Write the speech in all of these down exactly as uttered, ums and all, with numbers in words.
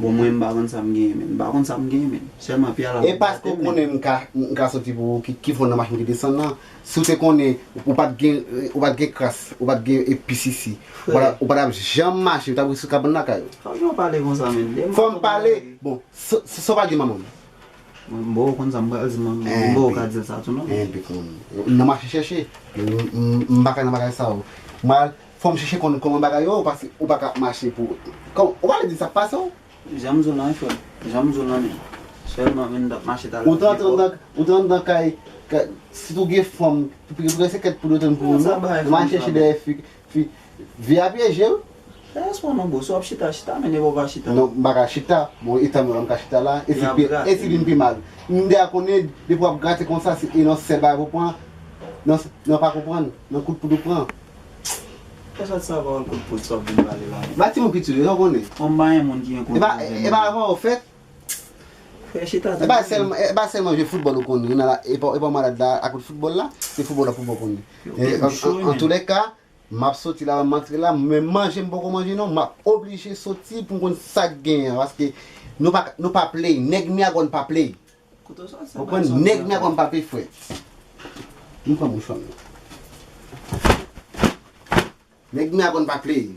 Bon, mwen, m pa konn sa m genyen, men. M pa konn sa m genyen, men. Sèlman pye a la. E paske ou konnen m ka, m ka soti pou ou, ki, ki fè w nan machin ki desann nan. Si w te konnen, ou pa t gen, ou pa t gen kras, ou pa t gen episisi, ou pa t, ou pa t ap janm mache, ou t ap rete sou kabann lakay ou. Fò w pale konsa, men. Fò m pale. Bon, sa, sa, sa w pral di manman m? Mwen, m poko konn sa m pral di manman m. M poko ka di l sa tou, non. Enben, konn, nan mache chèche. M, m, m pa ka nan bagay sa yo. Mwen, fò m chèche konn kòman bagay yo, paske ou pa ka ap mache pou, kòm, ou pa vle di sa k pase w? Jan m di w la, wi, frè m. Jan m di w la, men. Sèlman, men, m t ap mache talè. Ou t antre nan, ou t antre nan kay, kay, si tou gen fanm, pi prese kèt pou detann pou ou, non? Ou al chèche dèyè fi, fi, vi a pyeje, wi. Respè non, bro, si w ap chita, chita, men depi w pa chita. Non, m pa ka chita. Bon, etan mwen la, m ka chita la. E si pi, e si vin pi mal? M deja konnen, depi w ap grate konsa, se, e nan sèl bagay pou pran. Nan, nan pa konprann, nan kout poud ou pran. Fè sòt sa pawòl kout poud sa w ap vin pale la. Ba timoun ki tire, sa w konnen. Kòm pa gen moun ki gen kontwòl avè moun. E pa, e pa avè w fèt. Frè, chita. E pa sèlman, e pa sèlman jwe foutbòl ou konnen. Nan la, e pa, e pa malad la, akoz foutbòl la, se foutbòl la foutbòl konnen. E, an, an, an tou lè ka, m ap soti la, m antre la, men manje m poko manje non, m ap oblije soti pou m konn sa k genyen an, paske nou pa, nou pa play, nèg Miyagòn pa play. Ou konprann? Nèg Miyagòn pa play, frè. M pran mouchwa m nan. Nèg Miyagòn pa play.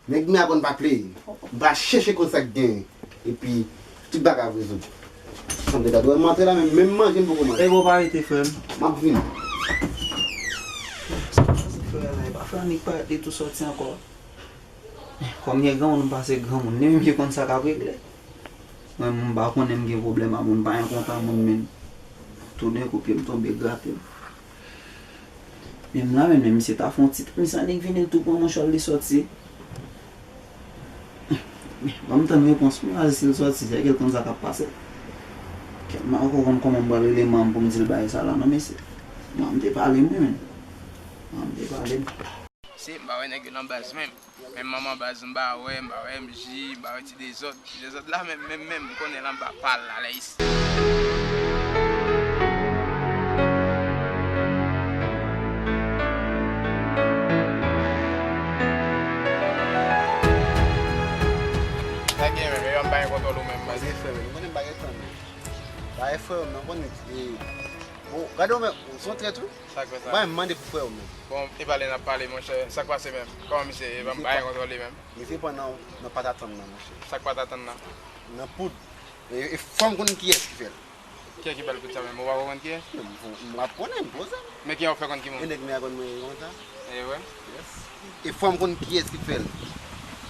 Nèg Miyagòn pa play. M va chèche konn sa k genyen. Epi, tout bagay ap rezoud. Sanble ta dwe m antre la, men menm manje m poko manje. E bon, pa rete, frè m. M ap vini. Sa k pase, frè a la? E pa frè a nèg parèt li tou sòti ankò. Kòm gen granmoun, m pase granmoun. Li menm ki konn sa k ap regle. Mwen, m pa konnen m gen pwoblèm a moun, m pa gen kont a moun, men toudenkou, pye m tonbe grate m. Men m la, men, men misye ta fè yon ti tan, misye annik vini, l tou pran mouchwa l, li sòti. Ban m tann repons mwen, a si l sòti, se ke l konn sa k ap pase. Kèt, m poko konn kòman m pral rele manman m pou m di l bagay sa la, non, mesye. Manman m te pale m, wi, men. Manman m te pale m. Se, m pa wè nèg yo nan baz menm. Menm manman baz m pa wè, m pa wè M J, m pa wè Ti Dezòd. Ti Dezòd la menm, menm, menm, m konnen l anba pa l la, la isi. Sa gen menm, yo m pa gen kontwòl ou menm, baz. Bagay frè m, nou konnen bagay frè m. Bagay frè m, nou konnen, e, bon, gade w menm, ou se yon trèt, wi. Sa k fè sa? Mwen, m mande pou frè w menm. Bon, e pale n ap pale, monchè. Sa k pase menm? Kòman misye ye? Ban m pa gen kontwòl li menm. Misye pran nan, nan pat atann nan, monchè. Sa k pat atann nan? Nan poud. E, e fò m konn kiyès ki fè l. Kiyès ki ba l poud sa menm? Ou pa konn kiyès? M, m, m ap konnen, m poze m. Men kijan w fè konn ki moun? E nèg Miyagòn mwen ye konsa. E vre? Yes. E fò m konn kiyès ki fè l.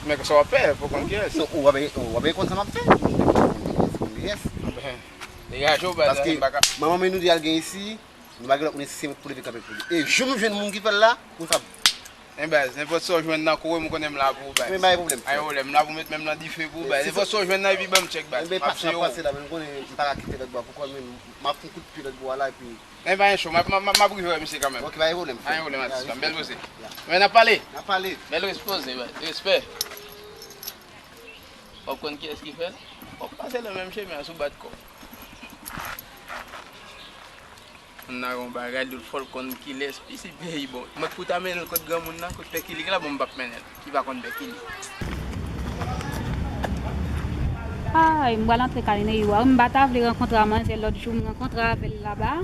Men sa w ap fè pou konn kiyès? Non, w ap, w ap konn sa m ap fè. Ou konn kiyès, konn kiyès. Degaje w, baz, m pa ka. Paske manman m nou di al gen isi, nou pa gen lòt moun isi, se pou leve kanpe pou li. E jou m jwenn moun ki fè l la, moun sa ap. Men baz, nenpòt sa w jwenn nan kou m, ou konnen m la pou ou, baz. Men pa gen pwoblèm, frè. Pa gen pwoblèm, m la pou met men m nan dife pou ou, baz. Nenpòt sa w jwenn nan, epi ban m tchèk, baz. M ap suiv ou. Pase la, men m konnen m pa ka kite lòt bò pou kò m, men m ap fè yon kout pye lòt bò a la, epi. Men pa gen cho, m ap, m ap, m ap rive wè misye kanmenm. Ok, pa gen pwoblèm, frè. Pa gen pwoblèm, atis pa m. Bèl poze. Men n ap pale. N ap pale. Bèl poze, baz. Respè. W ap konn kiyès ki fè l? W ap pase nan menm chemen an si w bat kò w. Moun nan gen yon bagay, li fò l konn kilès. Isi peyi bon. Mwen pou ta mennen l kot granmoun nan, kot Pè Kilik la, bon, m p ap mennen l. Li pa konn Pè Kilik. Ay, m pral antre kay Neyou a. M pa ta vle rankontre a manzè lòt jou, m rankontre avè l laba.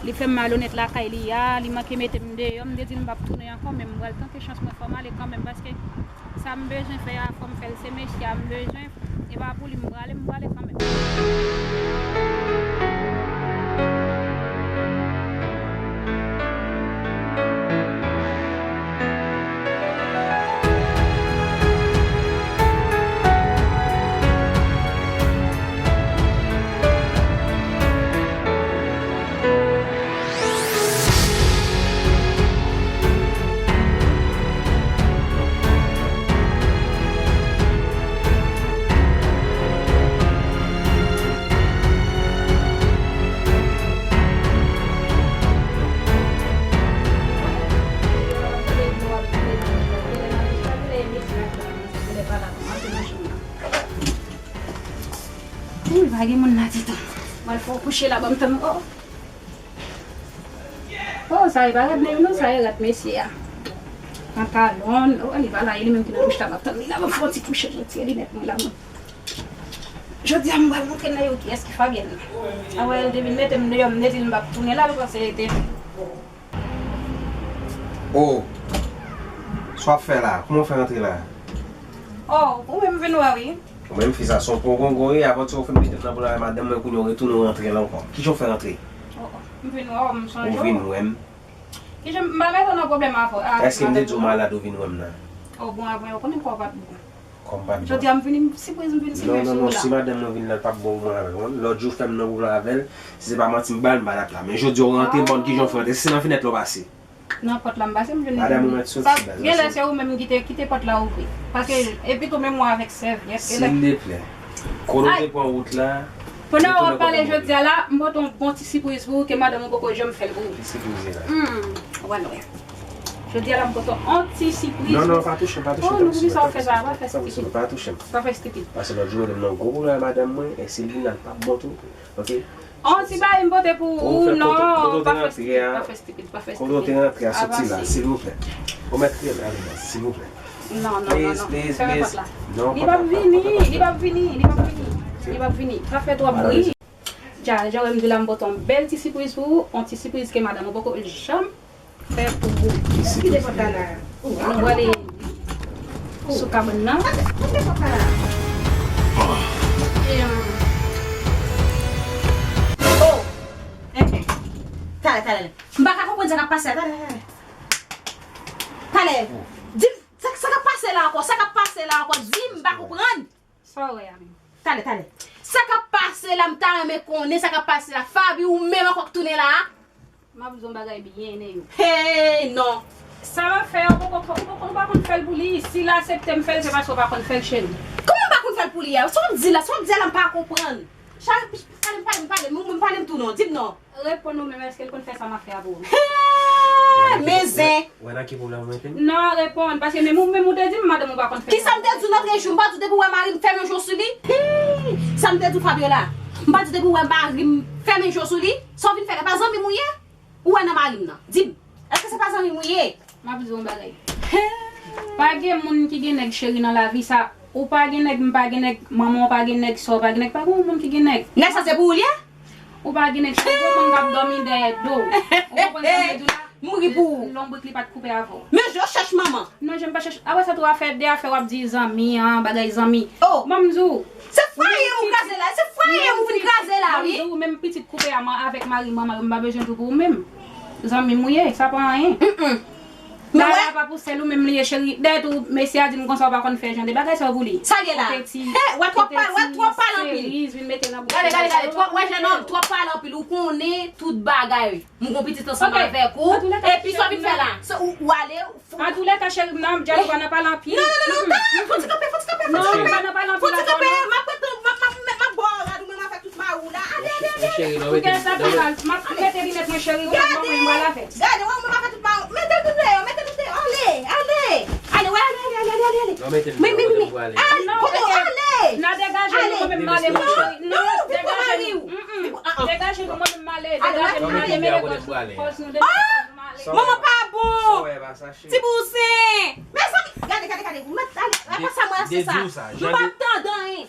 Li fè m malonèt lakay li a, li manke mete m deyò, m te di l m p ap tounen ankò, men m pral tante chans mwen, fò m ale kanmenm, paske sa m bezwen fè a, fò m fè l, se mesye a m bezwen, e pa pou li m prale, m prale kanmenm. Pa gen moun la ditou. Mwen fè w kouche la, ban m tann. Oh. Oh, sa e pa rad nèg non, sa e rad mesye a. Pantalon, oh, li pa la, e li menm ki nan douch la, m ap tann li la, ban m fè yon ti kouche, m retire linèt mwen la, mwen. Jodi a, m pral montre nèg yo kiyès ki Fabienne. Awè, l te vin mete m deyò, m te di l m p ap tounen la, l panse l te. Oh, sa w ap fè la? Kouman w fè rantre la? Oh, ou menm vin wè wi. Ou menm fi sa, se yon pwogongon ye, apati w fin mete m nan pwoblèm avè madanm mwen, kounye a w retounen w rantre la ankò. Kijan w fè rantre? Oh, oh, m vin wè w, m sonje w. Ou vin wè m? Kijan m pa mete w nan pwoblèm avè w? Èske m te di w malad ou vin wè m nan? Oh, bon, avè w konnen kò w pa t bon. Kò m pa t bon. Jodi a m vini, sipriz m vin simen sou ou la. Non, non, non, si madanm mwen vin la, l p ap bon pou mwen avè l, non. Lòt jou fè m nan pwoblèm avè l, si se pa manti m ba l, m pa t ap la. Men jodi a w rantre, m konn kijan w fè rantre, se nan fenèt la w pase. Nan pòt la m pase, m jwenn li. Madanm ou mèt soti, baz. Genlè se ou menm ki te kite pòt la ouvri. Paske epi tou menm mwen avèk sèvyèt. Silvouplè. Kote w te pran wout la? Pandan w ap pale jodi a la, m pote yon bon ti sipriz pou ou ke madanm ou poko janm fè l pou ou. Ki sipriz la? Hmm, w al wè. Jodi a la m pote yon ti sipriz. Non, non, pa touche m, pa touche m. Oh, nou vini sa w fè sa, pa fè stipid. Pa touche m. Pa fè stipid. Paske lòt jou mwen te nan gwo pwoblèm ak madanm mwen, e si l vin la l p ap bon tou. Ok? On ti bagay m pote pou ou, non, pa fè stipid, pa fè stipid, pa fè stipid. Kote w te rantre a, soti la, silvouplè. Ou mèt rele a, silvouplè. Non, non, non, non. Fèmen pòt la. Li p ap vini, li p ap vini, li p ap vini. Li p ap vini. Pa fè twòp bri. Dja, jan w wè m di la, m pote yon bèl ti sipriz pou ou, yon ti sipriz ke madanm ou poko janm fè pou ou. Kite pòt la la. Nou prale sou kabann nan. Kite pòt la la. E, um, oh! Enhen. Talè, talè. M pa ka konprann sa k ap pase a. Talè, talè. Talè. Di m, sa, sa k ap pase la ankò? Sa k ap pase la ankò? Di m, m pa konprann. Sa w wè a menm? Talè, talè. Sa k ap pase la, m ta renmen konnen sa k ap pase la. Faby, ou menm ankò k tounen la a? M ap di w yon bagay byen, Neyou. Hey, non. Sa m ap fè a, ou poko, ou poko, ou pa konn fè l pou li. Si l aksepte m fè l, se paske w pa konn fè l, cheri. Kòman m pa konn fè l pou li a? Sa w ap di la, sa w ap di a la, m pa konprann. Pale m, pale m, pale m, ou menm pale m tou non, di m non. Reponn ou menm, èske l konn fè sa m ap fè a pou ou? Hey, men zen. Wè nan ki pwoblèm ou mete m? Non, reponn, paske menm ou, menm ou te di m madanm ou pa konn fè. Kisa m te di w lòt jou? M pa di w depi w wè mari m fèmen je w sou li? Hii! Sa m te di w, Fabiola? M pa di w depi w wè mari m fèmen je w sou li? Sa w vin fè la, pa zanmi m ou ye? Ou wè nan mari m nan? Di m, èske se pa zanmi m ou ye? M ap di w yon bagay. Hii! Pa gen moun ki gen nèg cheri nan lavi sa. Ou pa gen nèg, m pa gen nèg, manman w pa gen nèg, sè w pa gen nèg, pa gen yon moun ki gen nèg. Nèg sa se pou ou l ye? Ou pa gen nèg, se yon moun k ap dòmi dèyè do w. Ou konprann sa m vle di w la? M ri pou ou. Lonbrik li pa t koupe avè w. Men je w chèch manman. Non, je m pa chèch. Apre sa tou afè de afè w ap di zanmi an, bagay zanmi. Oh. Ban m di w. Se fwaye m ou kraze la, se fwaye m ou vin kraze la, wi. Ban m di w, menm pitit koupe a, mwen avèk mari m, mari m pa bezwen tou pou ou menm. Zanmi m ou ye, sa pa anyen. Mm-mm. Men wè. Bagay la pa pou sèl ou menm li ye, cheri. Dèyè tou, mesye a di m konsa ou pa konn fè jan de bagay sa yo pou li. Sa gen la? He, wè twòp pale, wè twòp pale anpil. Gade, gade, gade, twòp, wè jennonm, twòp pale anpil. Ou konnen tout bagay. M gon pitit ansanm avèk ou. Epi sa w vin fè la? Se ou, ou ale, ou fou. Antoulèka, cheri m nan, m djòl ou pa nan pale anpil. Non, non, non, non, fò ti kanpe, fò ti kanpe, fò ti kanpe. Non, pa nan pale anpil ankò non. M ap ret, m ap, m ap, m ap ba w rad ou menm avèk tout mari w la. Ale, ale, ale, ale. Ou gen sa pou mal. M ap mete linèt mwen cheri, ou pa ban mwen, m pral avè. Gade, wè, ou menm avèk tout mari w. Mete l deyò, mete l deyò. Ale, ale. Ale, wè, ale, ale, ale, ale. Men, men, men, men. Ale, kote w ale? Nan degaje nou, mwen menm m ale, mwen cheri. Non, non, vin pran mari w. Degaje nou, mwen menm m ale. Degaje nou, m ale, mete kòz nou deyò, kòz nou ale. Manman pa bon. Ti bouzen. Mezanmi, gade, gade, gade. Mwen, ale, apre sa, mwen, se sa. Nou p ap tande anyen.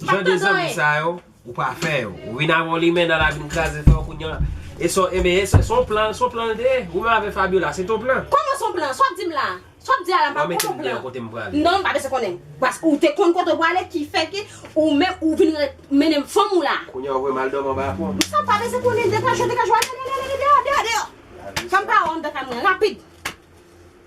Jan de zanmi sa yo, ou pa fè yo. Ou vin avè yon limen nan la vin kraze fè yo kounye a. E se, e men, e se, se yon plan, se yon plan l te ye. Ou menm avè Fabiola, se te yon plan. Kòman se yon plan? Sa w ap di m la? Sa w ap di a la, m pa konprann plan. Mete m deyò kote m prale. Non, m pa bezwen konnen. Paske ou te konn kote w prale, ki fè ke ou menm, ou vin re-, mennen m fanm ou la. Kounye a, ou voye m al dòmi anba pon. Sa m pa bezwen konnen, degaje w, degaje w, ale, ale, ale, ale, deyò, deyò, deyò. Fè m pa wè anndan kay mwen, rapid.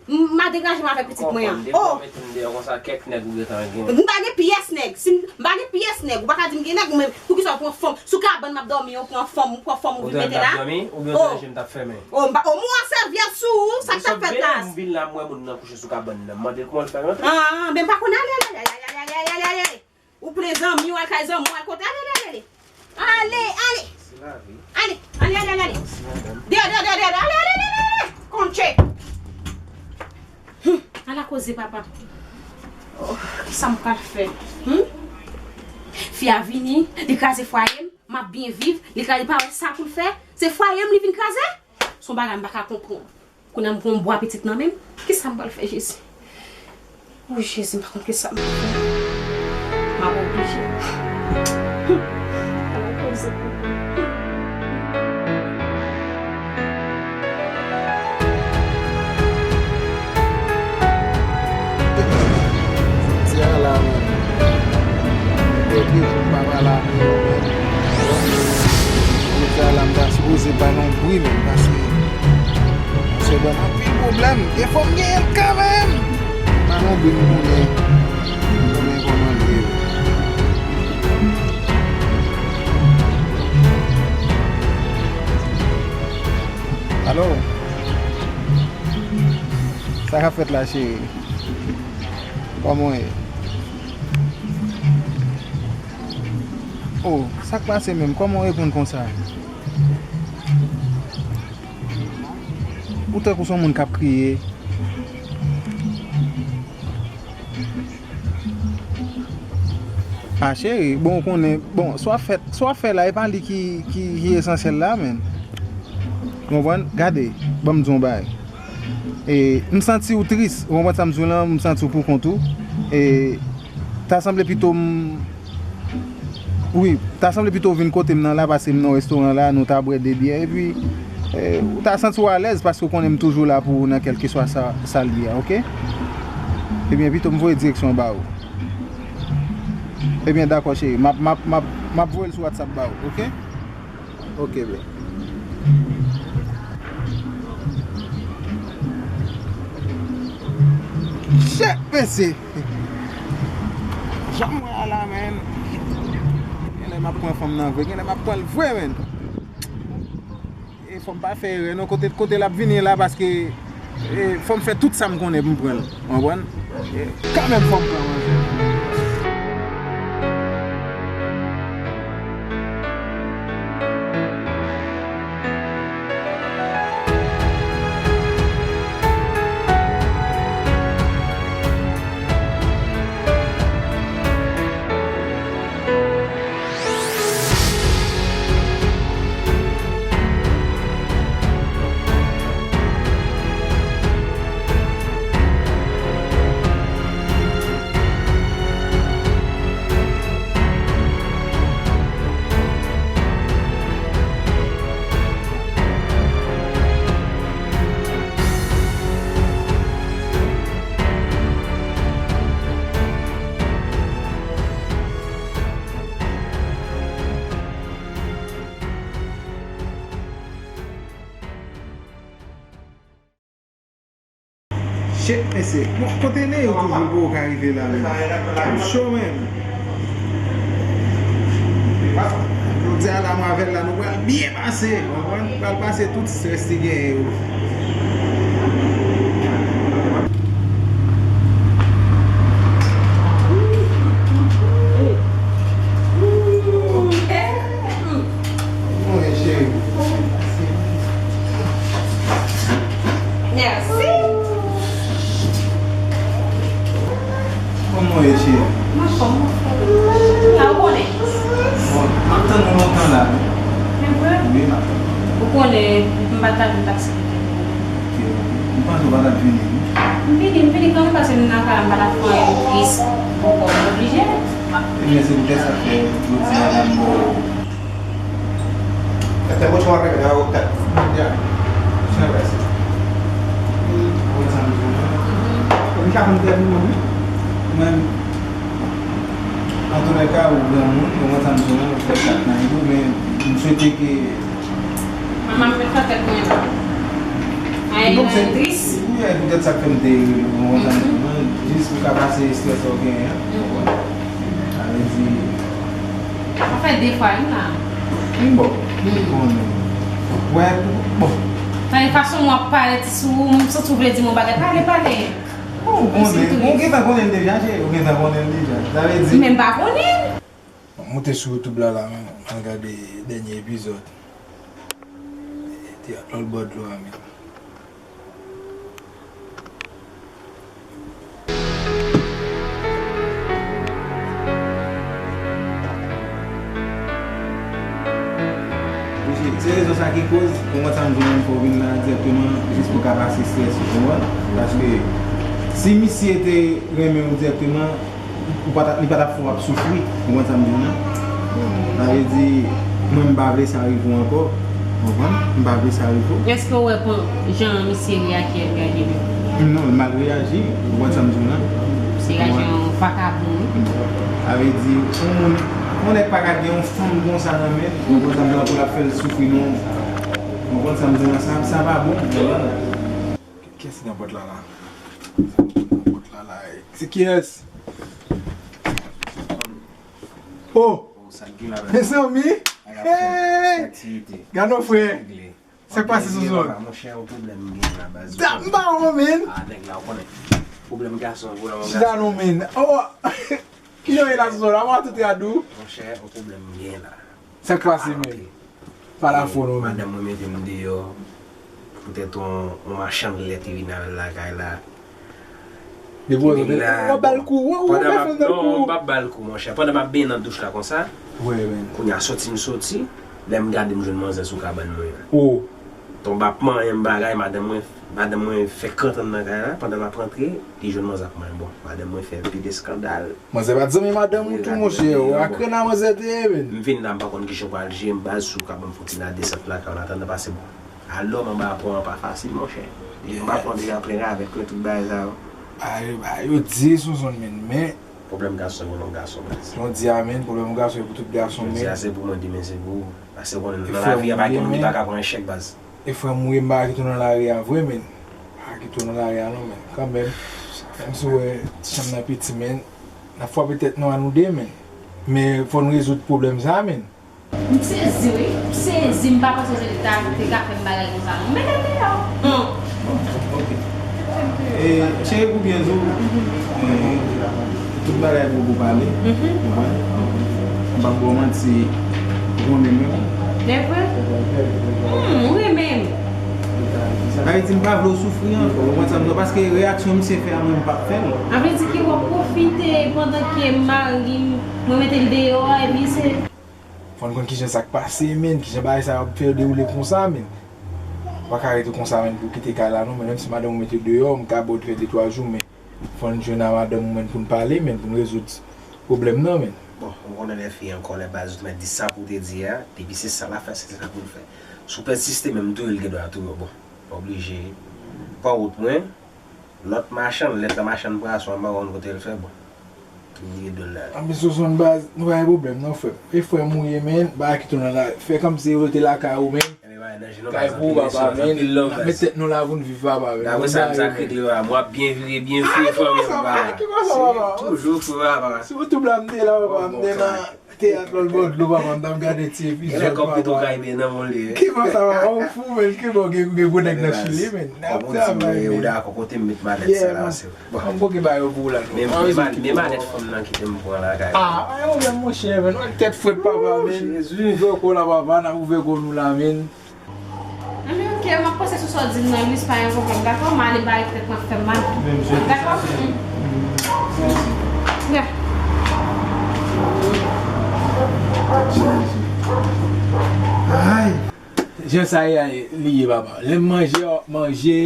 M, m a degaje m avèk pitit mwen an. Oh! Mete m deyò konsa, kèk nèg ou gentan gen. M pa gen pyès nèg. Si m, m pa gen pyès nèg, ou pa ka di m gen nèg, ou menm, poukisa w pran fanm? Sou kabann m ap dòmi, ou pran fanm, ou pran fanm, ou vin mete la. Ou t ap dòmi, oubyen w te lanje m t ap fèmen? Oh, m pa, oh, m wè w sèvyèt sou ou, sa k t ap fèt la? M vin la, m wè moun nan kouche sou kabann nan, m mande l kòman l fè rantre. Ah, men m pa konn ale, ale, ale. Ou plen zanmi w, al kay zanmi w, al kote, ale, ale, ale, ale. Ale, ale, ale, ale, ale. Deyò, deyò, deyò, deyò, ale, ale, ale, ale. Konche. Hum, ala koze, papa. Oh, kisa m pral fè? Hum? Fi a vini, li kraze fwaye m, m ap byen viv, li kraze, li pa wè sa pou l fè, se fwaye m li vin kraze? Se yon bagay m pa ka konprann. Kounye a m pran yon bwa pitit nan men m, kisa m pral fè, Jezi? Wi, Jezi, m pa konn kisa m pral fè. M ap oblije. Ala koze pou mwen. Jodi a la menm, depi jou m pa pale avè yo menm. Jodi a la m ta sipoze bay yon bri menm, paske se ban m anpil pwoblèm. E fò m genyen l kanmenm. Bay yon bri m konnen, m konnen kòman l ye. Alo? Sa k ap fèt la, cheri? Kòman w ye? Oh, sa k pase menm? Kòman w reponn konsa? Ou tankou se yon moun k ap kriye. Ah, cheri, bon, ou konnen, bon, sa w ap fè, sa w ap fè la, e pa li ki, ki, ki esansyèl la, menm. Ou konprann? Gade, ban m di w yon bagay. E, m santi w tris, ou konprann sa m di w lan, m santi w poukont ou. E, ta sanble pito m, wi, ta sanble pito w vin kote m nan la, pase m nan restoran la, nou ta bwè de byè, epi, e, ou ta santi w alèz, paske w konnen m toujou la pou ou nan kèlkeswa sa, sa l ye a, oke? Ebyen, pito m voye direksyon an ba ou. Ebyen, dakò, cheri, m ap, m ap, m ap, m ap voye l sou WhatsApp ba ou, oke? Ok, bro. Shit, mesye. Jan m wè a la, man. Genlè m ap pran fanm nan vre. Genlè m ap pran l vre, man. E fò m pa fè erè, non. Kote, kote l ap vini la, paske E, fò m fè tout sa m konnen pou m pran l. Ou konprann? E, kanmenm fò m pran manje. Shit, mesye. Bon, kote Neyou toujou poko ka rive la, menm? M cho, menm. Jodi a la, mwen avè l la, nou pral byen pase. Ou konprann? Pral pase tout strès li genyen yo. Mwen, cheri. Mèsi. Kòman w ye, cheri? Mwen anfòm, mwen anfòm. Sa w konnen? Bon, m ap tann ou lontan la, wi. Se vre? Wi, m ap tann ou. Ou konnen, m pa t ap vin pase kote pou ou. Ok, ok. M panse w pa t ap vini, wi. M vini, m vini kanmenm paske m nan kay la, m pa t ap fè anyen de plis ankò, m oblije. Ebyen, se poutèt sa k fè jodi a la m ba w. Esta mucho más recargado que usted. Ya. Muchas gracias. Ahora también. Mwen, antouka, ou granmoun, ou granmoun, ou fè sa k nan tou, men m swete ke Manman m fè tèt mwen la. Ay, mwen tris. Wi, e poutèt sa k fè m te rele w konsa, jis pou w ka pase estrès sa w genyen an. Sa vle di, sa fè de fwa wi la. Bon, konnen. Wè, bon. Tande fason w ap pale ti sou ou, m santi w vle di m yon bagay. Pale, pale. Bon, ou konnen. Ou gentan konnen l deja, cheri. Ou gentan konnen l deja. Sa vle di. Men m pa konnen l. Bon, m moute sou YouTube la, la, m al gade dènye epizòd. Te ak lòt bò dlo a menm. Koz, ou konprann sa m di w, menm fò w vin la dirèkteman, jis pou w ka pase estrès ou, konprann? Paske si misye te renmen w dirèkteman, ou pa ta, li pa t ap fè w ap soufri, ou konprann sa m di w la? Sa vle di, mwen m pa vle sa rive w ankò, ou konprann? M pa vle sa rive w. Èske w wè kon jan misye reyaji a reyaji menm? Non, l mal reyaji, ou konprann sa m di w la? Se reyaji yon vakabon, wi. Sa vle di, yon moun, yon nèg pa ka gen yon fanm konsa nan men l, ou konprann sa m di w la, pou l ap fè l soufri, non. Ou konprann sa m di w la, sa, sa pa bon. Kiyès ki nan pòt la la? Sa ki nan pòt la la, e? Se kiyès? Oh! Mezanmi! Hey! Gade non, frè. Sa k pase sou zòn? Monchè, yon pwoblèm m gen la, baz. Da, m pa wè, men. Ah, nèg la, ou konnen. Pwoblèm gason, pwoblèm gason. Chita non, men. Oh! Kijan w ye la sou zòn? Avan tout rad ou? Monchè, yon pwoblèm m gen la. Sa k pase, men? Pale a fò non, men. Madanm mwen mete m deyò poutèt yon, yon machann lè te vin avè l lakay la. Depi w ap ba l kou, w ap ba l kou. Non, m p ap ba l kou, monchè. Pandan m ap benyen nan douch la konsa, kounye a soti m soti, lè m gade m jwenn manzè sou kabann mwen an. Tonbe ap manyen m bagay, madanm mwen, madanm mwen fè kant anndan kay la, pandan m ap rantre, li jwenn manzè ap manyen. Bon, madanm mwen fè pil eskandal. Manzè pa t zanmi madanm ou tou, monchè. Ou akren a manzè te ye, men. M vin la, m pa konn kijan pou al jere m, baz, si w ka ban m fon ti la desant lakay w, an atandan, pase bon. Alò, m anba pon an pa fasil, monchè. M pa konn deja plen avèk yo, tout bagay sa yo. Bagay yo, bagay yo di sou zòn, men, men. Pwoblèm gason, pwoblèm gason, baz. Jan w di a, men, pwoblèm gason, e pou tout gason, men. Jodi a se pou mwen, demen se pou ou. Pase w konnen nan lavi a, pa gen moun ki pa ka pran echèk, baz. E frè m, wi, m pa kite w nan lari a vre, men. Pa kite w nan lari a non, men. Kanmenm, menm si w wè ti chanm nan piti, men, n ap frape tèt nou a nou de, men. Men fò n rezoud pwoblèm sa a, men. M sezi, wi. M sezi, m pa panse se li ta, te ka fè m bagay konsa, non. Mete m deyò. Bon, ok. E, cheri, pou byen di w, e, tout bagay poko pale, ou konprann? M p ap ba w manti, ou konnen menm. Lè vre? Hmm, ou renmen m. Sa vle di m pa vle w soufri ankò, ou konprann sa m di w? Paske reyaksyon misye fè a, mwen m p ap fè l. Sa vle di ke w ap pwofite pandan ke mari m, mwen mete l deyò a, epi se Fò n konn kijan sa k pase, men, kijan bagay sa ap fè dewoule konsa, men. Ou pa ka rete konsa, men, pou w kite kay la, non, men, menm si madanm ou mete w deyò, m ka ba w fè de twa jou, men fò n jwenn a madanm ou, men, pou n pale, men, pou n rezoud pwoblèm nan, men. Bon, ou konnen lè fi an kòlè, baz, ou mèt di sa pou w te di a, depi se sa l ap fè, se sa pou l fè. Si w pèsiste, menm touye l, gen dwa touye w, bon, oblije pran wout mwen. Lòt machann, lèt la machann pwason an, m pa konn kote l fè bon. Touye do l la. Anben, Sosonn baz, nou pa gen pwoblèm non, frè m. E frè m ou ye, men, pa kite w nan la, fè kòmsi ou te lakay ou, men. Kay pou ou, papa, men. N ap met tèt nou la pou n viv, papa, men. Dapre sa m sa k regle, papa, m ap byen vire, byen fre, frè m, papa. Ki konsa, papa? Toujou fre, papa. Sou YouTube la, m te la, papa, m te nan Teyat lòt bò dlo, papa, m t ap gade ti epizòd, papa. Gen lè kòb pito kay men nan men w li ye. Ki bò sa, papa? Ou fou, men. Ki bò gen, gen gwo nèg nan Chili, men. N ap travay, men. Ou dakò, kote m met malèt sa la, se bon. An, m poke ba yo pou ou la, non. Men, men malèt fanm nan kite m pran lakay. Ah, pa gen pwoblèm, monchè, men. Ou tèt frèt, papa, men. Jezi. Ouvè kò w la, papa, n ap ouvè kò nou la, men. Anben, ok, m ap panse sou sa w di m nan, Luis, pa gen pwoblèm, dakò? M ale bay tèt mwen fè m mal. Dakò? Ya. Ay! Jan sa ye, li ye, papa. Lè m manje, manje,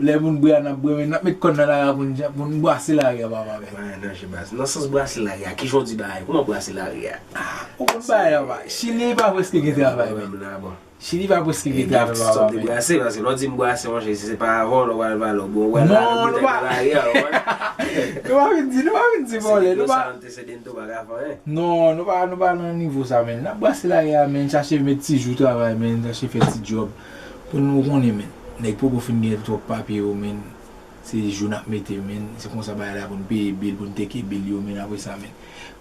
lè moun bwè, n ap bwè, men n ap met kòn nan lari a pou n, pou n bwase lari a, papa, men. Nan sans bwase lari a, kijan w di bagay? Kòman bwase lari a? Ah, ou konn bagay la, papa. Chili pa prèske gen travay, men. Chili pa prèske gen travay, papa, men. Brase, paske lè w di m brase, monchè, si se pa vòlè, w al vòlè. Bon, w al la, nou pa vin di, nou pa vin di vòlè, nou pa. Non, nou pa, nou pa nan nivo sa, men. N ap brase lari a, men, chache met ti jou travay, men, chache fè ti djòb. Pou nou konnen, men. Nèg poko fin gen twòp papye yo, men. Se jou n ap mete, men. Se konsa bagay la pou n peye bil, pou n teke bil yo, men, apre sa, men.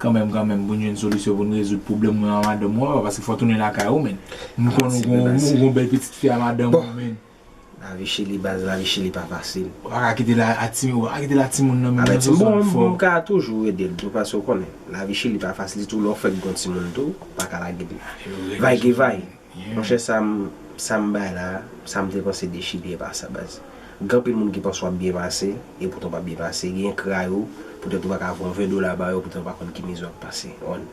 Kanmenm, kanmenm, pou n jwenn solisyon, pou n rezoud pwoblèm mwen a madanm mwen, papa, paske fò w tounen lakay ou, men. M konn ou gon, ou gon bèl pitit fi a madanm ou, men. Lavi Chili, baz, lavi Chili pa fasil. Ou pa ka kite l a, a ti, ou pa ka kite l a timoun nan men nan. Bon, m ka toujou ede l tou, paske w konnen, lavi Chili pa fasil ditou, lè w fèk gon timoun tou, ou pa ka lage l. Vay ki vay. Monchè, sa m, sa m bay la, sa m te panse de Chili e pa sa, baz. Gen anpil moun ki panse w ap byen pase, epoutan w pa byen pase. Gen kray ou, poutèt ou pa ka voye yon ven dola ba yo, poutèt ou pa konn ki mizè w ap pase. Ou konprann?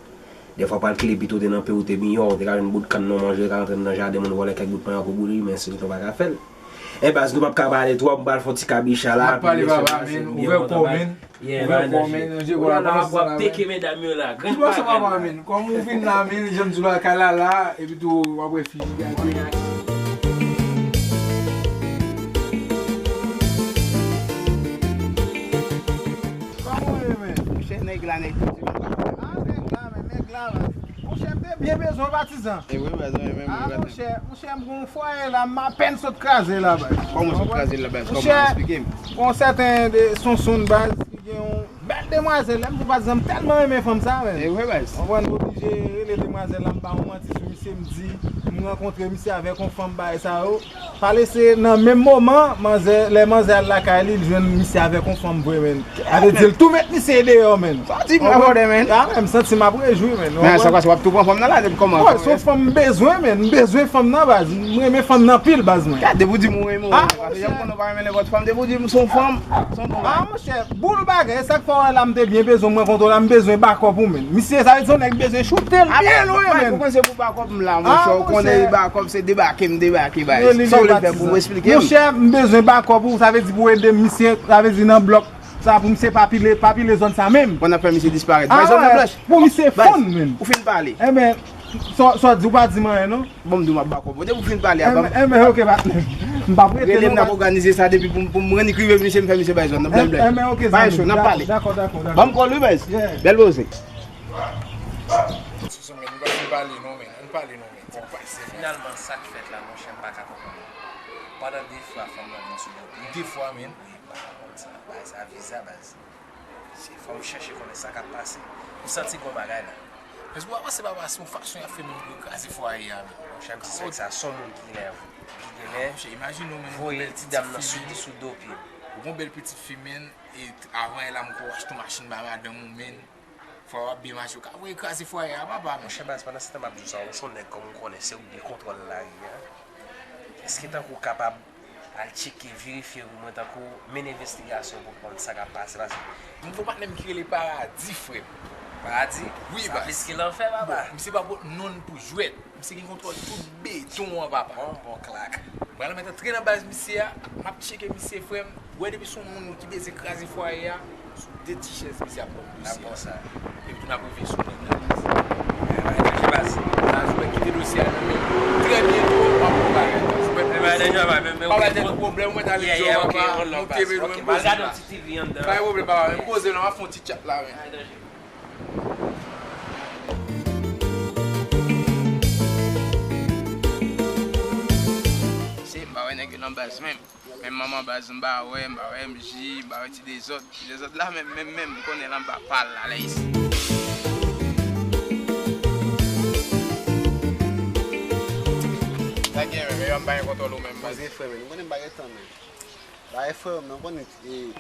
Dèfwa pral kile pito te nan pe ou te miyò, ou te ka jwenn bout kann nan manje, ka rantre nan jaden moun vòlè kèk bout mannyòk ou boule, men se nou pa ka fè l. E baz, nou p ap ka pale twòp, m pral fè yon ti kabicha la. N ap pale, papa, men, ouvè kò, men. Ouvè kò, men, je kwa la, w ap teke medam yo la. Gran papa, men, kòm ou vin la, men, jan m di w la, kay la la, epi tou, w ap wè fi, gade. Kòman w ye, men? Monchè, nèg la, nèg, ah, nèg la, men, nèg la, men. Monchè, m te byen bezwen w, patizan. E wi, patizan, men, men, ah, monchè, monchè, m gon fwaye la, m apèn sot kraze la, baz. Kòman sot kraze la, baz? Kòman? Monchè, eksplike m. Gon sèten de Sonsonn, baz, ki gen yon bèl demwazèl. Lè m di w, patizan, m tèlman renmen fanm sa, men. E wi, baz. Konprann, m oblije rele demwazèl la, m pa yon manti sou misye, m di, m rankontre misye avèk yon fanm, bagay sa yo. Pale se nan menm moman, manzè, lè manzè al lakay li, li jwenn misye avèk yon fanm vre, men. Sa vle di l tou met misye deyò, men. Sa w di m la, brother, men? Ah, men, m santi m ap rejwi, men. Men sa pase, w ap tou pran fanm nan la, depi kòman? Wi, se yon fanm m bezwen, men. M bezwen fanm nan, baz. M renmen fanm nan anpil, baz, mwen. Gade, depi w di m ou renmen, ah, monchè, jan m konnen w pa renmen nenpòt fanm, depi w di m se yon fanm, se yon bon bagay. Ah, monchè, boul bagay, e sa k fè w wè la, m te byen bezwen, mwen kontre w la, m bezwen bakòp ou, men. Misye, sa vle di yon nèg bezwen choute l byen lwen, men. Ah, ou konn se pou bakòp m la, monchè, ou konnen bakòp se debake, m debake, baz. Sa w vle fè pou w eksplike m? Monchè, m bezwen bakòp ou, sa vle di pou w ede m, misye, sa vle di nan blòk. Sa pou misye pa pile, pa pile zòn sa menm. Pou n ap fè misye disparèt. Bay zòn nan blanch. Pou misye fonn, men. Ou fin pale. Enben, sa, sa w di, ou pa di m anyen, non? Bon, m di w m ap bakòp ou. Depi ou fin pale a, ban m. Enben, enben, oke, patnè. M p ap rete, non. Rele m, n ap òganize sa depi pou, pou m annik rive misye, m fè misye bay zòn nan. Blanch, blanch. Enben, oke, zanmi. Bay cho, n ap pale. Dakò, dakò, dakò. Ban m kòl wi, baz. Bèl poze. Sou sa, men, nou pa fin pale, non, men. Ann pale, non, men. Sa k pase, men? Finalman, sa k fèt la, monchè, m pa ka konprann. Pandan de fwa, fanm nan vin sou do pye. De fwa, men. Wi, m pa ka konprann sa. Bagay sa viza, baz. Se fò m chèche konnen sa k ap pase. M santi gon bagay la. Èske w pa panse papa se yon fason y ap fè moun pou yo kraze fwaye a, men? Monchè, m di se sa, se yon moun ki gen lè, ki gen lè voye ti dam nan sou, sou do pye. Ou gon bèl pitit fi, men, e avan yè la m kwè w achte yon machin ba madanm ou, men. Fwa w ap byen mache, w ka voye kraze fwaye a, papa, men. Monchè baz, pandan se tan m ap di w sa, ou se yon nèg kòm ou konnen, se ou ki gen kontwòl lari a. Èske tankou w kapab al tcheke, verifye pou mwen, tankou mennen envestigasyon pou konn sa k ap pase, paske m gon patnè m ki rele Paradi, frè m. Paradi? Wi, baz. Sa plis ke lanfè, papa. Bon, misye pa pot non l pou jwèt. Misye gen kontwòl tout beton an, papa. Bon, bon, klak. M pral mèt antre nan baz misye a, m ap tcheke misye, frè m. Ou wè depi se yon moun ki bezwen kraze fwaye a, sou de ti chèz misye ap pran dosye a. Epi tou n ap rive sou nèg la, baz. Baz, ou wè kite dosye a nan men m. Trè byento, m ap pran bagay, baz. Ou wè, pa bay tèt ou pwoblèm, ou mèt ale djòl anba, moute velo, men poze la. Pa gen pwoblèm, papa, men poze la, m ap fè yon ti tchat la, men. Se m pa wè nèg yo nan baz menm. Menm manman baz m pa wè, m pa wè M J, m pa wè ti dezòd. Ti dezòd la menm, menm, menm, m konnen l anba pa l la, la isi. Sa gen menm, e yo m pa gen kontwòl ou menm, baz. Poze frè, men, nou konnen m pa gen tan, men. Ba e frè m nan konnen, e,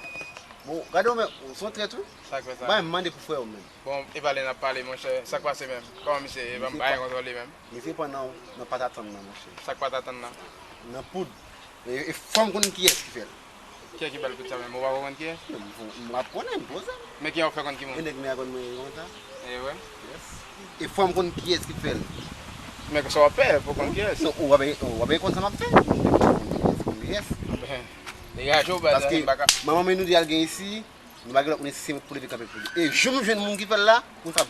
bon, gade w menm, ou se yon trèt, wi. Sa k fè sa? Ba m mande pou frè w menm. Bon, e pale n ap pale, monchè. Sa k pase menm? Kòman misye ye? Ban m pa gen kontwòl li menm. Misye pran nan, nan pat atann nan, monchè. Sa k pat atann nan? Nan poud. E, e fò m konn kiyès ki fè l. Kiyès ki ba l poud sa menm? Ou pa konn kiyès? Non, m, m ap konnen, m poze m. Men kijan w fè konn ki moun? E nèg men a konn mwen konsa. E vre? Yes. E fò m konn kiyès ki fè l. Men sa w ap fè, fò w konn kiyès. Non, ou pa, ou pa konn sa m ap fè. Yes. Degaje w, baz, paske manman men nou di al gen isi, nou pa gen lòt moun isi, se mwen pou leve kanpe pou li. E jou m jwenn moun ki fè l la, moun sa.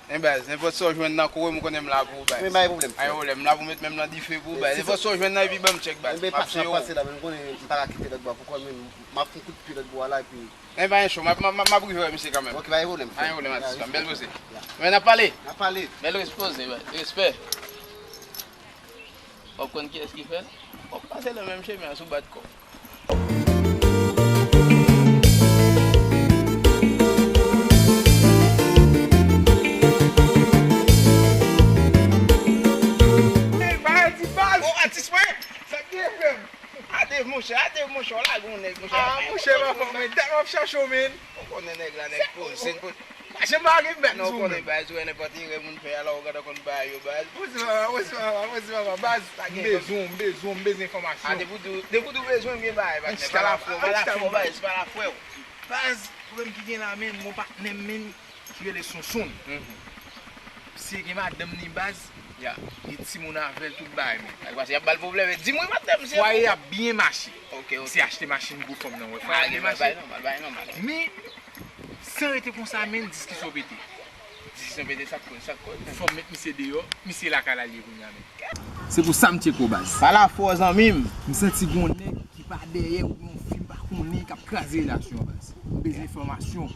Men baz, nenpòt sa w jwenn nan koure m, ou konnen m la pou ou, baz. Men pa gen pwoblèm, frè. Pa gen pwoblèm, m la pou met menm nan dife pou ou, baz. Nenpòt sa w jwenn nan, epi ban m tchèk, baz. M ap swiv ou. Pase la, men m konnen m pa ka kite lòt bò pou kò m, men m ap fè yon kout pye lòt bò a la, epi. Men pa gen cho, m ap, m ap, m ap rive wè misye kanmenm. Ok, pa gen pwoblèm, frè. Pa gen pwoblèm, atis pa m. Bèl poze. Bèl respè. N ap pale. Bèl respè, baz. Respè. W ap konn kiyès ki fè l? W ap pase nan menm chemen an si w bat kò w. Ey, bagay di baz! O, atis mwen! Sa k gen, frè m? Ade, monchè, ade, monchè, w lage yon nèg, monchè. Ah, monchè, papa, mwen dat m ap chache w, men. Ou konnen nèg la, nèg poze, poze. Mache m pa gen bèt sou mwen. Non, ou konnen baz, ou wè nenpòt erè moun fè a la, ou gentan konn bagay yo, baz. Poze papa, poze papa, poze papa, baz. M bezwen w, m bezwen w, m bezwen enfòmasyon. Ah, depi w di, depi w di w bezwen m, gen bagay, patnè. Pa la fwè w, pa la fwè w, baz, pa la fwè w. Baz, pwoblèm ki gen la, men, gon patnè m, men, ki rele Sonsonn. Mhm. Misye gen madanm li baz, li timoun avè l, tout bagay, men. Sa k pase, y ap ba l pwoblèm, di mwen madanm, se fwaye ap byen mache. Ok, ok. Misye achte machin gwo fanm nan, wè, fwaye ap byen mache. Bagay nòmal, bagay nòmal. Men, san rete konsa, men, diskisyon pete. Diskisyon pete, sa k koz, sa k koz, men. Fanm met misye deyò, misye lakay la l ye kounye a, men. Se pou sa m tcheke w, baz. Pale afè w, zanmi m. M santi gon nèg ki pa dèyè oubyen yon fi m pa konnen k ap kraze relasyon an, baz. M bezwen enfòmasyon.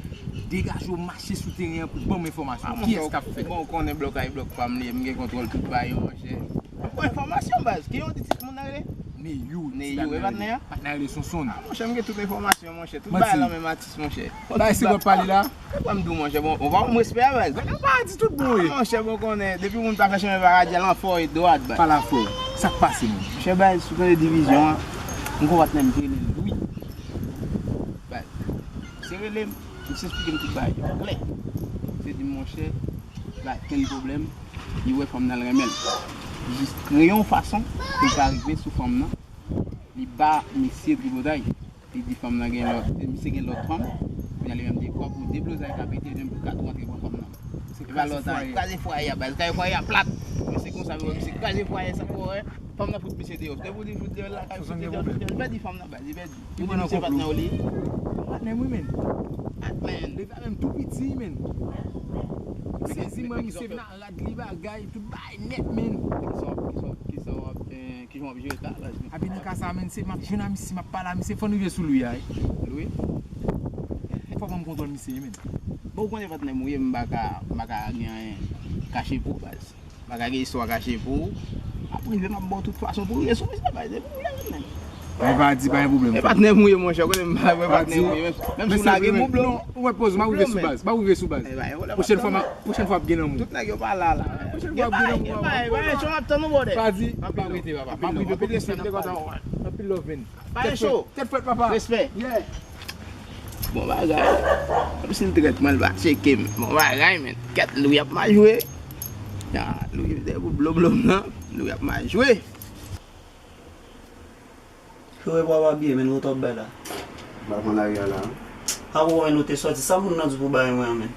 Degaje w mache sou teren an pou ban m enfòmasyon. Kiyès k ap fè? Bon, ou konnen blòk ay blòk pa m li ye, m gen kontwòl tout bagay yo, monchè. Ban m enfòmasyon, baz. Ki yon ti moun nan rele? Neyou. Neyou, e patnè a? Patnè a rele Sonsonn. Ah, monchè, m gen tout enfòmasyon, monchè. Tout bagay lan menm atis, monchè. Bagay se w ap pale la? Ou pa m di w, monchè, bon, ou pa ban m respè a, baz. Bagay pa di tout bon, wi. Ah, monchè, bon, konnen, depi moun pa fè chemen pa radye, l an fò e dwat, baz. Pale afè w. Sa k pase, menm? Monchè, baz, si w tande divizyon an, m gon patnè m ki rele Lwi. Baz, misye rele m, misye eksplike m tout bagay yo klè. Misye di m, monchè, pa gen pwoblèm, li wè fanm nan l renmen l. Li jis kreye yon fason pou l ka rive sou fanm nan, li ba misye tripotay. Li di fanm nan gen lòt, misye gen lòt fanm. Kounye a li menm defwa pou deblozay ka pete, li menm pou l ka tou antre pran fanm nan. Se pa lòt sa, kraze fwaye a, baz, kraze fwaye a plat. Men se konsa, misye kraze fwaye a, sa fè w wè fanm nan fout misye deyò. Depi w di l fout deyò lakay, fout deyò, fout deyò, li pèdi fanm nan, baz, li pèdi. Li di misye patnè w li ye. Patnè m wi, men. Patnè. Depi a menm tou piti, men. Sezi mwen, misye vin a rad li bagay, tout bagay nèt, men. Kisa, kisa, kisa w ap, eh, kijan w ap jere sa, baz? Api nan ka sa, men, se m ap jwenn a misye, m ap pale a misye, fò n rive sou Lwi a, wi. Lwi? Fò ban m kontwòl misye, men. Bon, ou konnen patnè m ou ye, m pa ka, m pa ka gen anyen kache pou ou, baz. M pa ka gen istwa kache pou ou. Ap rive, m ap ba w tout fason pou w rive sou misye, baz. Se pou w lè, patnè. Mwen pa di pa gen pwoblèm. E patnè m ou ye, monchè, ou konnen m pa, mwen patnè m ou ye. Menm, menm si w lage m ou blo. Ou wè poz, m ap rive sou baz, m ap rive sou baz. Pwochèn fwa, pwochèn fwa ap gen lanmou. Tout nèg yo pa la, la. Pwochèn fwa ap gen lanmou. Pa di, pa rete, papa. M ap rive kote sou m te kontan. Anpil love, men. Tèt frèt, tèt frèt, papa. Respè. Bon bagay. Menm si l trèt mwen, l pa tcheke m. Bon bagay, men. Kèt, Lwi ap mal jwe. Ya, Lwi, se pou blo blo m nan. Lwi ap mal jwe. Frè, pa w ap byen, men, ou t ap bay la. M pa pran lari a la. Awo, men, ou te sòti. Sa moun nan di pou bay mwen an, men?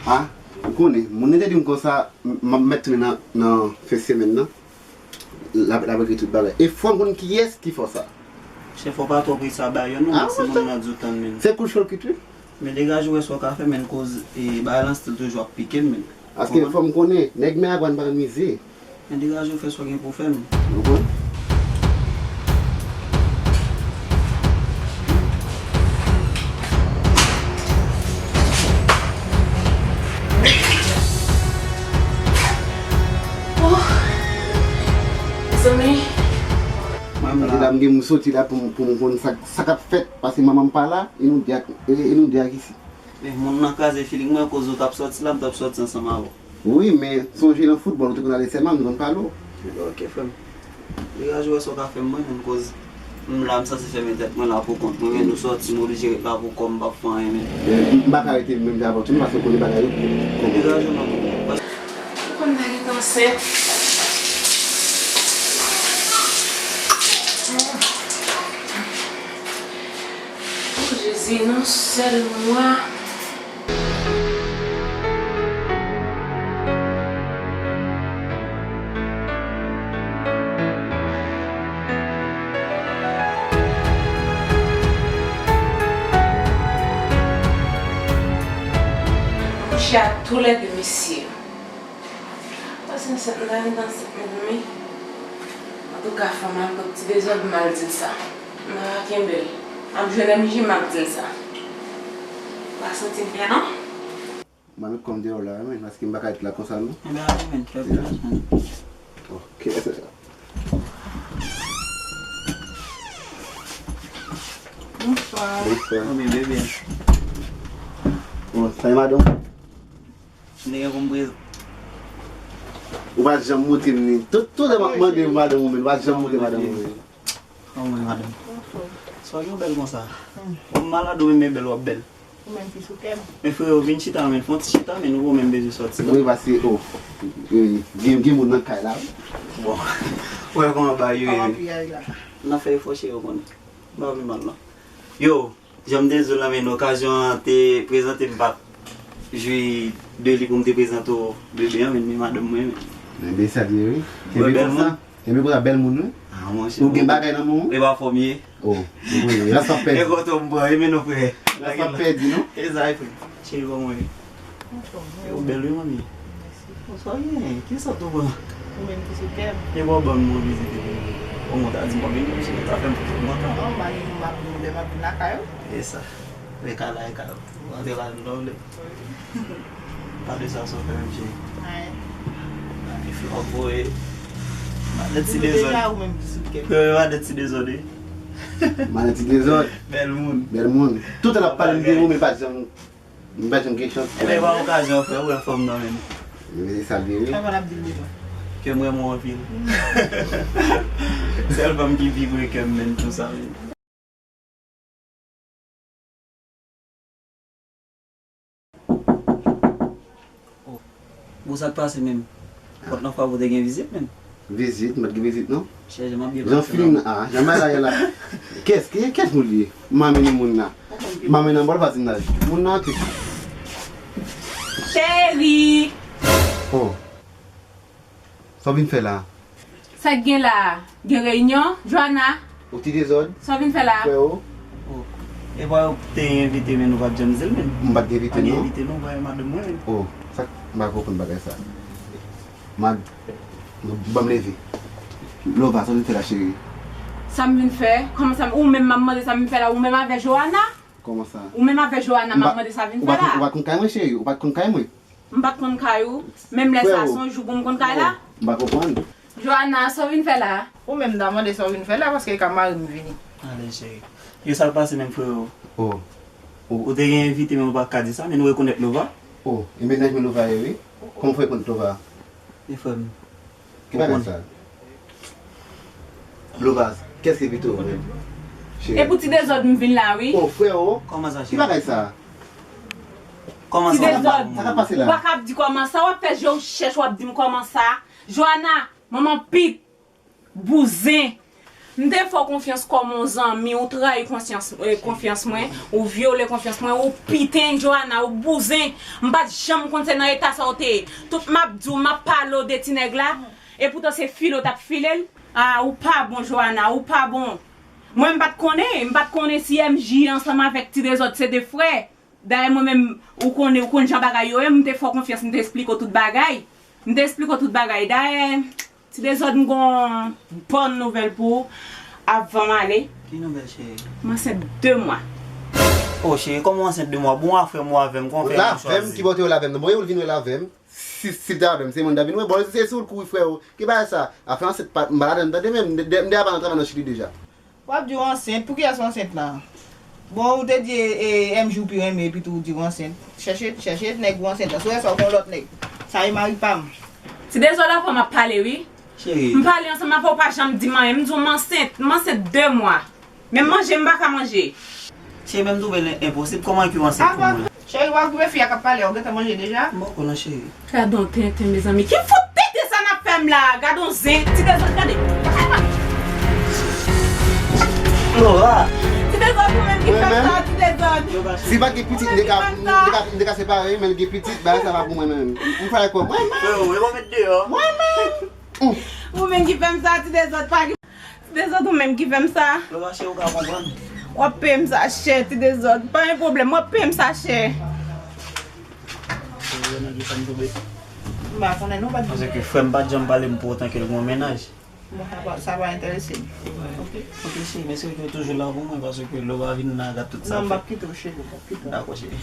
Ah, ou konnen, moun nan te di m konsa, m, m ap mèt tounen nan, nan fen semèn nan. L ap, l ap regle tout bagay. E fò m konn kiyès ki fè w sa. Chèf, fò w pa twò prese a bay yo non, men se moun nan di w tann, men. Se kou chòl ki tou. Men degaje w wè sa w ka fè, men, koz, e, bagay lan still toujou ap pike m, men. Paske fò m konnen, nèg men a gwann pa mize. Men degaje w fè sa w gen pou w fè, men. Ou konprann? Oh, mezanmi. Mwen menm la. Mwen la, m gen m soti la pou m, pou m konn sa, sa k ap fèt, paske manman m pa la, e nou de ak, e, e nou de ak isi. Men moun nan kraze feeling mwen, koz ou t ap sòti la, m t ap sòti ansanm avè w. Wi, men sonje nan foutbòl, ou te konn ale sèlman, m te konn pale w. Ok, frè m. Degaje w wè sa w ka fè m, mwen menm, koz m la, m sanse fèmen tèt mwen la pou kont mwen, men nou sòti, m oblije ret la pou kò m, m p ap fè anyen, men. Men m pa ka rete menm jan avè w tou non, paske w konnen bagay yo konplike. Degaje w non. Ou konn m pa gentan ansent. Oh, Jezi, nan sèl mwa. Kouche ak toulède mesye yo. Paske ansent, m ta vin ansent, mezanmi. Antouka, fò m al pran ti dezòd, m al di l sa. M pa ka kenbe l. M ap jwenn M J, m ap di l sa. M pa santi m byen, non. M a met kò m deyò la, men, paske m pa ka ret la konsa, non. Ebyen, ale, men, fè plis, men. Ok, sè. Bonswa. Bonswa. Bon, bebe. Bon, sa e madanm? M te gen pou m prezan. Ou pa t janm montre m li. Tout, tout lè m ap mande madanm ou, men ou pa t janm montre madanm ou li. Kòman w ye, madanm? Anfòm. Sa w gen w bèl konsa? Hmm. Ou malad ou menm e bèl w ap bèl? Ou menm ki sou kè m. Men freo, vin chita, men fè yon ti chita, men nou pa menm bezwen sòti, non? Wi, paske, oh, eh, gen, gen moun nan kay la, wi. Bon. Ou wè kòman bagay yo ye, wi. Kòman piyay la? N ap fè efò, cheri, ou konnen. M pa vle mal, non. Yo, jan m te di w la, men okazyon an te prezante m pa t jwi De li pou m te prezante w bebe an, men, men madanm mwen, men. Bebe, sa li ye, wi. Kenbe konsa. Kenbe konsa, bèl moun, wi. Ah, monchè. Ou gen bagay nan men w, wi. E pa fòm ye. Oh, wi, rès pa pèdi. E kote w m pran, e men non, frè. Rès pa pèdi, non? E sa, e frè. Cheri, kòman w ye? Anfòm, wi. Ou bèl, wi, manmi. Mèsi. Bonswa, byen. Ki sant ou pran? Ou menm ki sou kè m. E bò ban m yon vizit epi. Bon, mwen ta di m pa vin, mwen ta fè m kontan. Non, m pa gen moun m ap vin, m ap vin lakay ou. E sa. E ka la, e ka. Ou antre la, nou vle. Pa de sa, sa w fè menm, cheri. Anyen. Anyen, fi w ap voye. Madan ti dezòd. Deja, ou menm ki sou kè m. Yo, yo, madan ti dezòd, wi. Madan ti dezòd. Bèl moun. Bèl moun. Tout an ap pale m de ou, men pa janm M pa janm gen chans. Ebyen, pa okazyon, frè, ou wè fòm nan menm. Li salye, wi. Kòman l ap di l devan? Ke m renmen w anpil. Sèl fanm ki pi pre kè m, menm, tou sa, menm. Oh. Bon, sa k pase menm? Pòt lan frape, ou te gen vizit menm? Vizit? M pa t gen vizit, non. Chè, jan m ap byen pase la. Jan filim nan, ah, jan bagay la. Kès, ki, kès moun li ye? M a mennen moun nan. M a mennen bòl vwazin nan. Moun nan antre. Cheri! Oh. Sa w vin fè la? Sa k gen la a? Gen reyinyon? Joana? Ou ti dezòd? Sa w vin fè la a? Freo? Oh. E pa ou te envite, men nou pa t janm di l menm. M pa t gen envite, non. Pa gen envite, non, pa madanm mwen menm. Oh, sa, m pa konprann bagay sa. Mad, ban m leve. Lova, sa w vin fè la, cheri? Sa m vin fè? Kòman sa m, ou menm m ap mande sa m vin fè la, ou menm avè Joana? Kòman sa? Ou menm avè Joana, m ap mande sa vin fè la? Ou pa t konn kay mwen, cheri? Ou pa t konn kay mwen? M pa t konn kay ou. Menm lè sa, se yon jou pou m konn kay la? M pa konprann. Joana, sa w vin fè la? Ou menm ta mande sa w vin fè la, paske e ka mari m vini. Ale, cheri. Yo, sa l pase menm, freo? Oh. Ou te gen envite, men ou pa ka di sa, men nou rekonèt Lova. Oh, e mennaj mwen Lova ye, wi. Kòman w fè rekonèt Lova? E frè m. Ki bagay sa? Lova, kès ki envite w menm? Cheri. E pou ti dezòd m vin la, wi. Oh, freo. Kòman sa, cheri? Ki bagay sa? Kòman sa? Ti dezòd. Sa k ap pase la? Ou pa ka ap di kòman sa, w ap fè je w chèch, w ap di m kòman sa. Joana, manman pit, bouzen. M te fè w konfyans kòm yon zanmi, ou trayi konsyans, eh, konfyans mwen, ou vyole konfyans mwen, ou piten, Joana, ou bouzen. M pa t janm konn se nan eta sa w te ye. Tout m ap di w, m ap pale w de ti nèg la, epoutan se file w t ap file l. Ah, ou pa bon, Joana, ou pa bon. Mwen, m pa t konnen, m pa t konnen si M J ansanm avèk Ti Dezòd se de frè. Dayè, mwen menm, ou konnen, ou konn jan bagay yo ye, m te fè w konfyans, m te esplike w tout bagay. M te esplike w tout bagay. Dayè, Ti Dezòd, m gon bòn nouvèl pou ou avan m ale. Ki nouvèl, cheri? M ansent de mwa. Oh, cheri, kòman w ansent de mwa? Bon, ou a frè m, ou avè m, kòman w fè chwazi? Ou avè m, ki bò w te wè l avè m? Bon, ou vin wè l avè m. Si, si l te avè m, se mwen m t ap vin wè. Bon, se sou l kouri, freo. Ki bagay sa? Afè ansent pa, m pa ladann, tande, menm, m de-, m deja pa nan travay nan Chili deja. W ap di w ansent, pou kiyès w ansent la? Bon, ou te di, e, M J ou pi renmen, epi tou ou di w ansent. Chèche, chèche nèg ou ansent la. Si w wè sa, w gon lòt nèg. Sa e mari pa m. Ti Dezòd, avan m ap pale, wi. Cheri. M pale ansanm avè w, ou pa janm di m anyen. M di w m ansent, m ansent de mwa. Menm manje, m pa ka manje. Cheri, men m twouve l enposib. Kòman ki w ansent pou mwen? Cheri, w a okipe fi a k ap pale a, ou gentan manje deja? M poko non, cheri. Gad on tenten, mezanmi. Ki fout tenten sa n ap fè m la? Gad on zen, Ti Dezòd, gade. Lora! Ti Dezòd, ou menm ki fè sa, Ti Dezòd. Si pa gen pitit, m te ka, m te ka, m te ka separe, men gen pitit, bagay sa pa pou mwen menm. M fè kòb. Mwen menm. Freo, yo mèt deyò. Mwen menm. Ou menm ki fè m sa, Ti Dezòd, pa gen Ti Dezòd, ou menm ki fè m sa. Lè w mache, ou ka konprann. W ap peye m sa chè, Ti Dezòd. Pa gen pwoblèm, w ap peye m sa chè. M pa konnen non, pa di. Paske frè m pa t janm pale m pou otan ke l gen yon mennaj. Bon, sa pa, sa pa enterese m. Ok. Ok, cheri, men se ke w toujou la pou mwen, paske lè w pa vin la, gad tout sa. Non, m p ap kite w, cheri, m p ap kite w. Dakò, cheri.